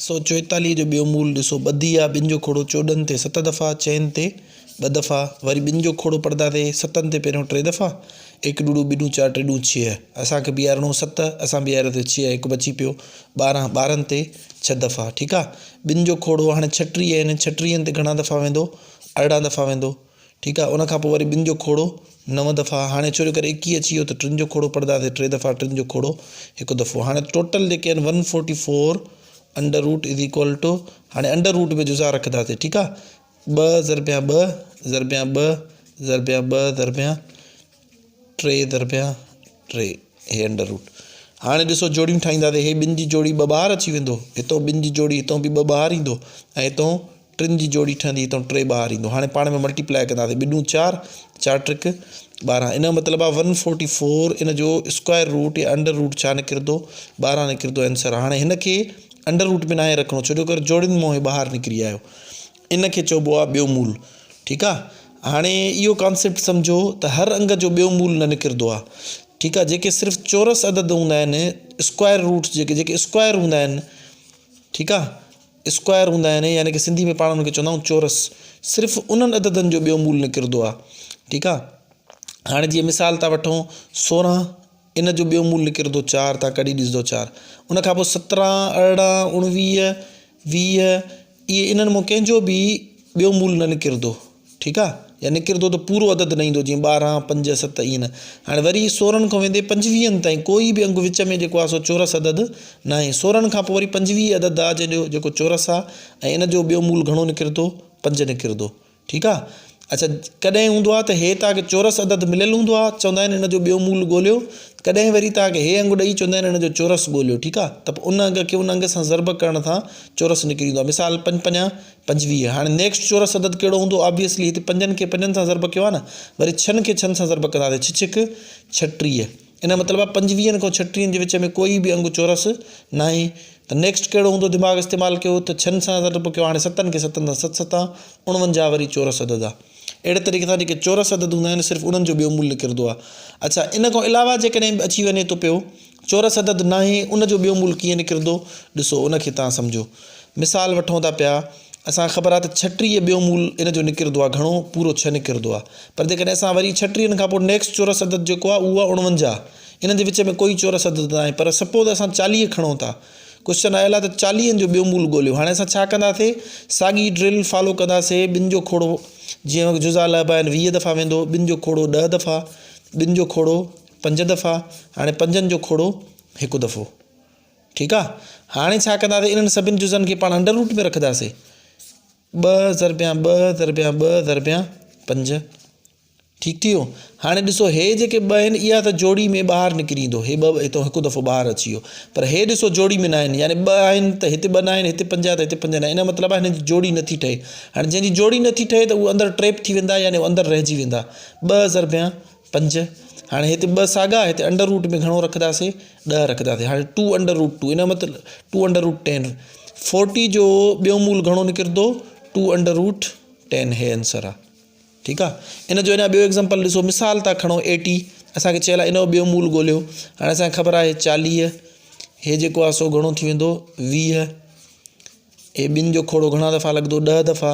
144 جو ٻيو مول ڏسو ٻڌي آ ٻن جو کوڙو 14 تي ست دفعا، چئن تي ٻه دفعا، وري ٻن جو کوڙو پڙهنداسي ستن تي پهريون ٽي دفعا، هڪ ڏوڙو ٻه ڏون چار ٽي ڏون ڇهه، اسان کي بيهارڻو هو ست، اسان بيهاريو ڇهه، هڪ بچي پيو 12، 12 تي ڇهه دفعا، ٺيڪ آ. ٻن جو کوڙو هاڻي 36 آهن، ڇٽيهن تي گهڻا دفعا ويندو؟ 18 دفعا ويندو، ٺيڪ آ. ان کان پوء وري ٻن جو کوڙو نو دفعا، هاڻي ڇو جو ڪري 21 اچي ويو ته ٽن جو کوڙو پڙهنداسي ٽي دفعا، ٽن جو کوڙو هڪ دفعو. هاڻي ٽوٽل جيڪي آهن one forty four under root is equal to, هاڻي انڊر روٽ ۾ جزا رکنداسي، ٺيڪ آ. ٻه ضربيان ٻه ضربيان ٻه ضربيان ٻه ضربيان ٽي ضربيان ٽي، هي انڊر روٽ. هاڻي ڏسو جوڙيون ٺاهينداسي، هي ٻن جي جوڙي ٻه ٻاهر اچي ويندو، هتو ٻن جي جوڙي هتو به ٻه ٻاهر ايندو ۽ هتو ٽن جي جوڙي ٺهندي هتو ٽي ٻاهر ايندو. هاڻي پاڻ ۾ ملٽيپلائي ڪنداسي، ٻه ڏون چار، چار ٽرڪ 12. ان جو مطلب آهي ون فورٽي فور ان جو اسڪوائر روٽ يا انڊر روٽ ڇا نڪرندو؟ 12 نڪرندو آنسر. هاڻي هن کي انڊر روٽ ۾ ناهي رکڻو ڇو جو ڪري جوڙين مان هي ٻاهر نڪري آيو. ان کي چئبو آهي ٻيو مول. ٺيڪ آ. هاڻي اهو ڪانسيپٽ سمجهو ته هر انگ جو ٻيو مول نه نڪرندو آ. ٺيڪ آ. جيڪي صرف چورس عدد هوندا آهن، اسڪوائر روٽس جيڪي جيڪي اسڪوائر هوندا آهن، ٺيڪ آ، اسڪوائر هوندا آهن يعني ڪي سنڌي ۾ پاڻ ان کي چوندا آهيون چورس، صرف انهن عددن جو ٻيو مول نڪرندو آ. ٺيڪ آ. هاڻي جيئن مثال ٿا وٺون 16 ان جو ٻيو مول نڪرندو چار، تان ڪڍي ڏسندو چار. ان کان پوء 17، 18، 19، 20، اهي انهن مان ڪنهن جو به ٻيو مول نه نڪرندو. ٺيڪ آ. يا نڪرندو ته پورو عدد نه ايندو جيئن 12، 5، 7 ائين نه. هاڻي وري 16 کان ويندي پنجويهن تائين ڪوئي به انگ وچ ۾ جيڪو آ سو چورس عدد ناهي. 16 کان پوء وري 25 عدد آ جنهن جو جيڪو چورس آ ۽ ان جو ٻيو مول گهڻو نڪرندو؟ پنج نڪرندو. ٺيڪ آ. اڇا ڪڏهن هوندو آ ته هي توهان کي چورس عدد مليل هوندو آ چوندا آهن ان جو ٻيو مول ڳوليو، ڪڏهن وري توهان کي هي انگ ڏئي چوندا آهن ان جو چورس ڳوليو. ٺيڪ آ. ته پوء ان انگ کي ان انگ سان ضرب ڪرڻ سان چورس نڪري ايندو آ. مثال پنج پنجا 25. هاڻي نيڪسٽ چورس عدد ڪهڙو هوندو؟ آبويسلي هتي پنجن کي پنجن سان ضرب ڪيو آ نه، وري ڇهن کي ڇهن سان ضرب ڪنداسين، ڇهه ڇڪ 36. ان جو مطلب آ پنجويهن کان ڇٽيهن جي وچ ۾ ڪوئي به انگ چورس ناهي. ته نيڪسٽ ڪهڙو هوندو؟ دماغ استعمال ڪيو ته ڇهن سان ضرب ڪيو، هاڻي ستن کي ستن سان، ست ستا 49 وري چورس عدد آ. اهڙي طريقي سان جيڪي چورس عدد هوندا آهن صرف انهن جو ٻيو مول نڪرندو آ. اڇا ان کان علاوه جيڪڏهن اچي وڃي ٿو پيو چورس عدد ناهي ان جو ٻيو مول ڪيئن نڪرندو؟ ڏسو ان کي توهان سمجهو. مثال وٺون ٿا پيا اسان کي خبر آ ته 36 ٻيو مول ان جو نڪرندو آ گهڻو پورو ڇهه نڪرندو آ پر جيڪڏهن اسان وري ڇٽيهن کان پوء نيڪسٽ چورس عدد جيڪو آ اهو آ 49 انهن جي وچ ۾ ڪوئي چورس عدد ناهي پر سپوز اسان 40 کڻون ٿا ڪوئسچن آيل آ ته چاليهن جو ٻيو مول ڳوليو هاڻي اسان ڇا ڪنداسي ساڳي ڊرل فالو ڪنداسي ٻن جو کوڙو جيئن جزا لهبا آهن 20 دفعا ويندو ٻن جو کوڙو ڏهه دفعا ٻن جو کوڙو پنج دفعا هاڻي پنجن جو کوڙو هڪ دفعو ٺيڪ آ هاڻي ڇا ڪنداسي انهن سڀن جزن کي پاڻ انڊر روٽ ۾ رکنداسي ٻه ضربيان ٻه ضربيان ٻه ضربيان پنج ٺيڪ ٿي ويو هاڻي ڏسو هي جيڪي ٻه آهن اها ته جوڙي ۾ ٻاهر نڪري ايندو هي ٻه هتو هڪ دفعو ٻاهر اچي ويو پر هي ڏسو جوڙي ۾ نه آهن يعني ٻه آهن ته هتي ٻه نه آهن هتي پنج آهي ته هتي پنج نه آهن ان جو مطلب آهي هن جي جوڙي نٿي ٺهي هاڻي جنهن جي جوڙي نٿي ٺهي ته اهو اندر ٽريپ ٿي ويندا يعني اندر رهجي ويندا ٻه ضربيان پنج هاڻي هتي ٻه ساڳا هتي انڊر روٽ ۾ گهڻو رکنداسي ڏهه رکنداسي هاڻي ٽو انڊر روٽ ٽو ان جو مطلب ٽو انڊر روٽ ٽين فورٽي جو ٻيو مول گهڻو نڪرندو ٽو انڊر روٽ ٽين هي آنسر آ ٺيڪ آ ان جو اڃا ٻيو ايگزامپل ڏسو مثال ٿا کڻو ايٽي اسان کي چيل آ ان جو ٻيو مول ڳوليو هاڻي اسان کي خبر آهي 40 هي جيڪو آ سو گهڻو ٿي ويندو 20 هي ٻن جو کوڙو گهڻا دفعا لڳندو ڏهه دفعا.